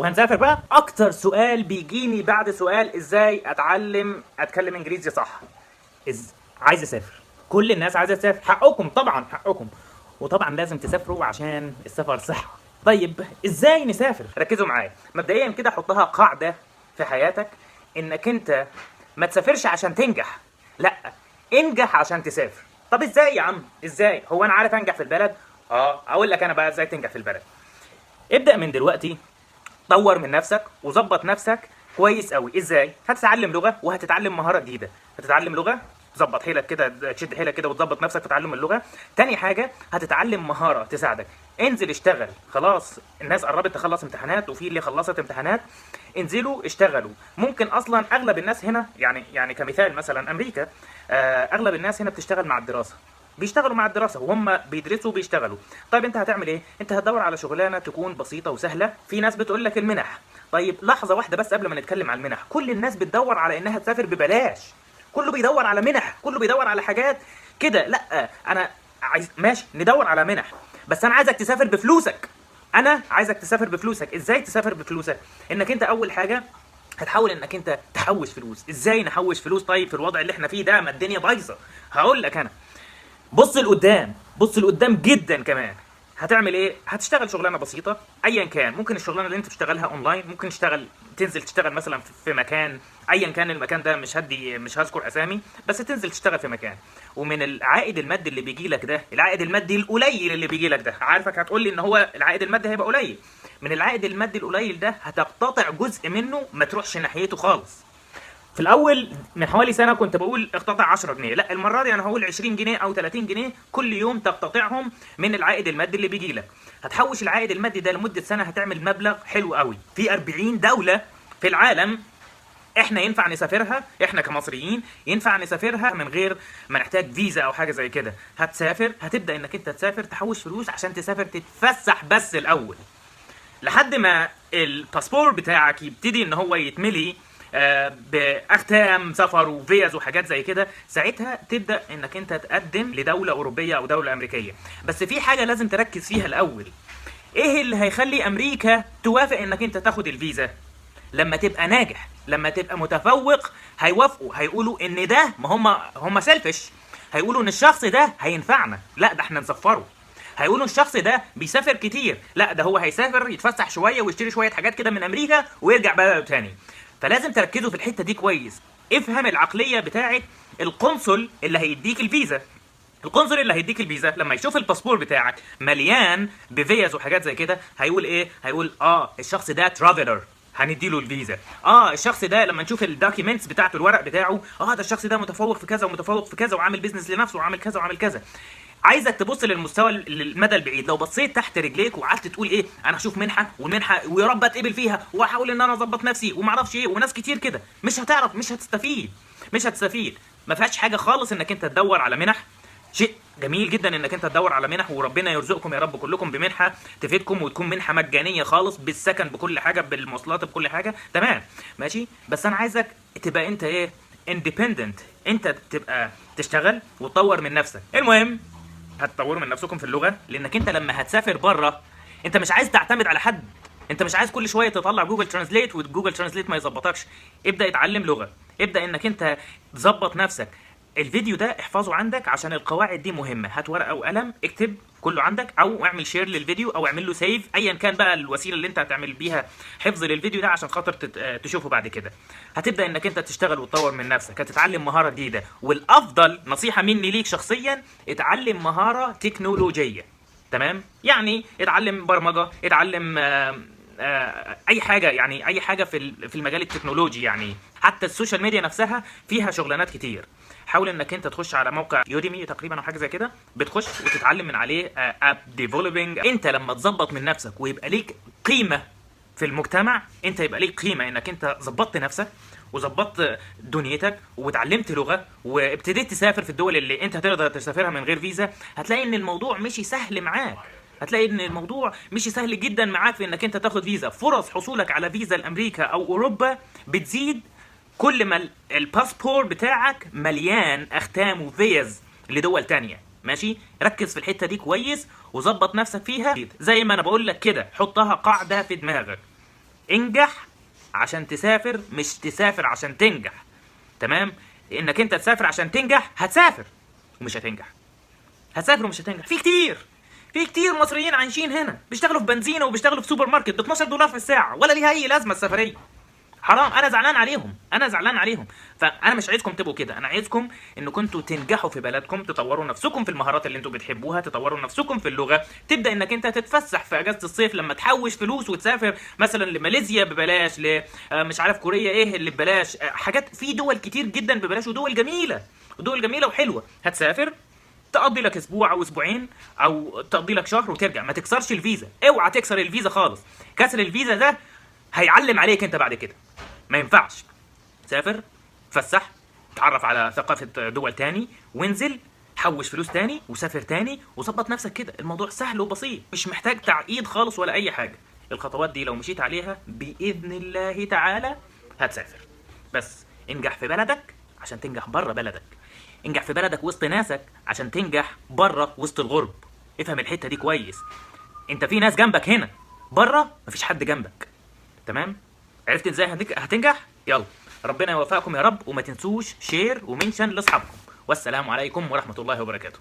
وهنسافر بقى. اكتر سؤال بيجيني بعد سؤال ازاي اتعلم اتكلم انجليزي صح، عايز اسافر. كل الناس عايزه تسافر، حقكم طبعا، حقكم، وطبعا لازم تسافروا عشان السفر صحة. طيب ازاي نسافر؟ ركزوا معايا. مبدئيا كده حطها قاعدة في حياتك، انك انت ما تسافرش عشان تنجح، لا، انجح عشان تسافر. طب ازاي يا عم؟ ازاي؟ هو انا عارف انجح في البلد؟ اقول لك انا بقى ازاي تنجح في البلد. ابدأ من دلوقتي، طور من نفسك وظبط نفسك كويس قوي. ازاي؟ هتتعلم لغة وهتتعلم مهارة جديدة. هتتعلم لغة، تظبط حيلك كده، تشد حيلك كده وتظبط نفسك في تعلم اللغة. تاني حاجة هتتعلم مهارة تساعدك. انزل اشتغل، خلاص الناس قربت تخلص امتحانات وفي اللي خلصت امتحانات، انزلوا اشتغلوا. ممكن اصلا اغلب الناس هنا، يعني كمثال مثلا امريكا، اغلب الناس هنا بتشتغل مع الدراسة، بيشتغلوا مع الدراسة وهم بيدرسوا بيشتغلوا. طيب انت هتعمل ايه؟ انت هتدور على شغلانة تكون بسيطة وسهلة. في ناس بتقول لك المنح. طيب لحظة واحدة بس قبل ما نتكلم على المنح، كل الناس بتدور على انها تسافر ببلاش، كله بيدور على منح، كله بيدور على حاجات كده. لا، انا عايز، ماشي ندور على منح، بس انا عايزك تسافر بفلوسك. انا عايزك تسافر بفلوسك. ازاي تسافر بفلوسك؟ انك انت اول حاجة هتحاول انك انت تحوش فلوس. ازاي نحوش فلوس طيب في الوضع اللي احنا فيه ده؟ ما الدنيا بايظة. هقول لك انا، بص لقدام، بص لقدام جدا كمان. هتعمل ايه؟ هتشتغل شغلانة بسيطة ايا كان، ممكن الشغلانة اللي انت بتشتغلها اونلاين، ممكن تنزل تشتغل مثلا في مكان، ايا كان المكان ده، مش هذكر اسامي، بس تنزل تشتغل في مكان. ومن العائد المادي اللي بيجي لك ده، العائد المادي القليل اللي بيجي لك ده، عارفك هتقول لي ان هو العائد المادي هيبقى قليل، من العائد المادي القليل ده هتقتطع جزء منه، ما تروحش ناحيته خالص. في الاول من حوالي سنة كنت بقول اقتطع 10 جنيه، لا المرة دي انا هقول 20 جنيه او 30 جنيه كل يوم تقتطعهم من العائد المادي اللي بيجي لك. هتحوش العائد المادي ده لمدة سنة، هتعمل مبلغ حلو قوي. في 40 دولة في العالم احنا ينفع نسافرها، احنا كمصريين ينفع نسافرها من غير ما نحتاج فيزا او حاجة زي كده. هتسافر، هتبدا انك انت تسافر، تحوش فلوس عشان تسافر تتفسح بس الاول، لحد ما الباسبور بتاعك يبتدي ان هو يتملي باختام سفر وفيز وحاجات زي كده. ساعتها تبدا انك انت تقدم لدولة اوروبية او دولة امريكية. بس في حاجة لازم تركز فيها الاول، ايه اللي هيخلي امريكا توافق انك انت تاخد الفيزا؟ لما تبقى ناجح، لما تبقى متفوق، هيوافقوا، هيقولوا ان ده، ما هم selfish، هيقولوا ان الشخص ده هينفعنا، لا ده احنا نسفره. هيقولوا الشخص ده بيسافر كتير، لا ده هو هيسافر يتفسح شوية ويشتري شوية حاجات كده من امريكا ويرجع بلده تاني. فلازم تركزوا في الحتة دي كويس. افهم العقلية بتاعه القنصل اللي هيديك الفيزا. القنصل اللي هيديك الفيزا لما يشوف الباسبور بتاعك مليان بفيز وحاجات زي كده، هيقول ايه؟ هيقول الشخص ده traveler، هنديله الفيزا. الشخص ده لما نشوف ال documents بتاعته، الورق بتاعه، ده الشخص ده متفوق في كذا ومتفوق في كذا وعامل business لنفسه وعامل كذا وعامل كذا. عايزك تبص للمستوى، للمدى البعيد. لو بصيت تحت رجليك وقعدت تقول ايه، انا هشوف منحه والمنحه ويا رب اتقبل فيها واحاول ان انا اظبط نفسي وما اعرفش ايه وناس كتير كده، مش هتعرف، مش هتستفيد، مش هتستفيد. ما فيهاش حاجة خالص انك انت تدور على منح. شيء جميل جدا انك انت تدور على منح، وربنا يرزقكم يا رب كلكم بمنحه تفيدكم وتكون منحه مجانية خالص، بالسكن بكل حاجة، بالمواصلات بكل حاجة، تمام ماشي. بس انا عايزك تبقى انت ايه، independent، انت تبقى تشتغل وتطور من نفسك. المهم هتطوروا من نفسكم في اللغة، لانك انت لما هتسافر بره انت مش عايز تعتمد على حد، انت مش عايز كل شوية تطلع Google Translate و Google Translate ما يظبطكش. ابدا اتعلم لغة، ابدا انك انت تظبط نفسك. الفيديو ده احفظه عندك عشان القواعد دي مهمة. هات ورقة وقلم، اكتب كله عندك، او اعمل share للفيديو، او اعمل له save، ايا كان بقى الوسيلة اللي انت هتعمل بيها حفظ للفيديو ده عشان خاطر تشوفه بعد كده. هتبدا انك انت تشتغل وتطور من نفسك، هتتعلم مهارة جديدة. والافضل نصيحة مني ليك شخصيا، اتعلم مهارة تكنولوجية، تمام؟ يعني اتعلم برمجة، اتعلم اي حاجة، يعني اي حاجة في المجال التكنولوجي. يعني حتى ال social media نفسها فيها شغلانات كتير. حاول انك انت تخش على موقع Udemy تقريبا او حاجة زي كده، بتخش وتتعلم من عليه app developing. انت لما تظبط من نفسك ويبقى ليك قيمة في المجتمع، انت يبقى ليك قيمة انك انت ظبطت نفسك وظبطت دنيتك وتعلمت لغة وابتديت تسافر في الدول اللي انت هتقدر تسافرها من غير فيزا، هتلاقي ان الموضوع مشي سهل معاك. هتلاقي ان الموضوع مشي سهل جدا معاك في انك انت تاخد فيزا. فرص حصولك على فيزا لامريكا او اوروبا بتزيد كل ما الباسبور بتاعك مليان اختام وفيز لدول تانية. ماشي، ركز في الحتة دي كويس وظبط نفسك فيها زي ما انا بقول لك كده، حطها قاعدة في دماغك. انجح عشان تسافر، مش تسافر عشان تنجح. تمام؟ انك انت تسافر عشان تنجح، هتسافر ومش هتنجح، هتسافر ومش هتنجح. في كتير مصريين عايشين هنا بيشتغلوا في بنزينة وبيشتغلوا في سوبر ماركت ب $12 في الساعة، ولا ليها اي لازمه السفرية. حرام، انا زعلان عليهم، انا زعلان عليهم. فانا مش عايزكم تبقوا كده، انا عايزكم انكم انتوا تنجحوا في بلدكم، تطوروا نفسكم في المهارات اللي انتوا بتحبوها، تطوروا نفسكم في اللغة، تبدا انك انت تتفسح في اجازه الصيف لما تحوش فلوس وتسافر مثلا لماليزيا ببلاش، ل مش عارف كوريا ايه اللي ببلاش، حاجات في دول كتير جدا ببلاش، ودول جميلة، ودول جميلة وحلوه. هتسافر تقضي لك اسبوع او اسبوعين او تقضي لك شهر وترجع. ما تكسرش الفيزا، اوعى تكسر الفيزا خالص. كسر الفيزا ده هيعلم عليك انت بعد كده، ما ينفعش. سافر، تفسح، تعرف على ثقافة دول تاني، وانزل حوش فلوس تاني وسافر تاني وظبط نفسك كده. الموضوع سهل وبسيط، مش محتاج تعقيد خالص ولا اي حاجة. الخطوات دي لو مشيت عليها بإذن الله تعالى هتسافر. بس انجح في بلدك عشان تنجح بره بلدك، انجح في بلدك وسط ناسك عشان تنجح بره وسط الغرب. افهم الحتة دي كويس. انت في ناس جنبك هنا، بره مفيش حد جنبك. تمام؟ عرفت ازاي هتنجح؟ يلا ربنا يوفقكم يا رب، وما تنسوش share و mention لاصحابكم. والسلام عليكم ورحمة الله وبركاته.